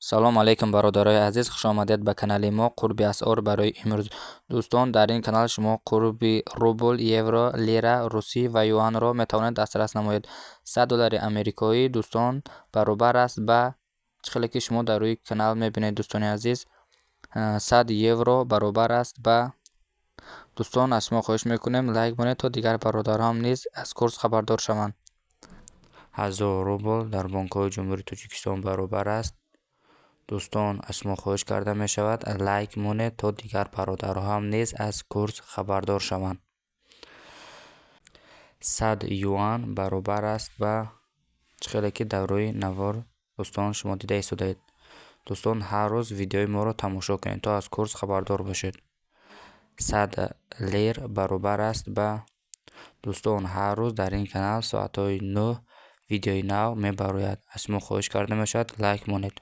Салом алейкум, бародарои азиз, хушомадед ба канали мо. Қурби асъор барои имрӯз. Дӯстон, дар ин канал шумо қурби рубл, евро, лира русӣ ва юанро метавонед дастрас намоед. 100 доллари америкоӣ, дӯстон, баробар аст ба чӣ хеле ки шумо дар рӯи канал мебинед. Дӯстони азиз, 100 евро баробар аст ба. Дӯстон, аз шумо хоҳиш мекунем, лайк монед, то дигар бародарон низ аз курс хабардор шаванд. 1000 рубл дар бонкҳои Ҷумҳурии Тоҷикистон баробар аст. Дӯстон, аз шумо хоҳиш карда мешавад, лайк монед, то дигар бародарҳоам низ аз курс хабардор шаванд. 100 юан баробар аст ба чӣ хеле ки дар рӯи навор, дӯстон, шумо дида истодаед. Дӯстон, ҳар рӯз видеои моро тамошо кунед, то аз курс хабардор бошед. 100 лир баробар аст ба. Дӯстон, ҳар рӯз дар ин канал соатҳои 9 видеои нав мебарояд. Аз шумо хоҳиш карда мешавад, лайк монед.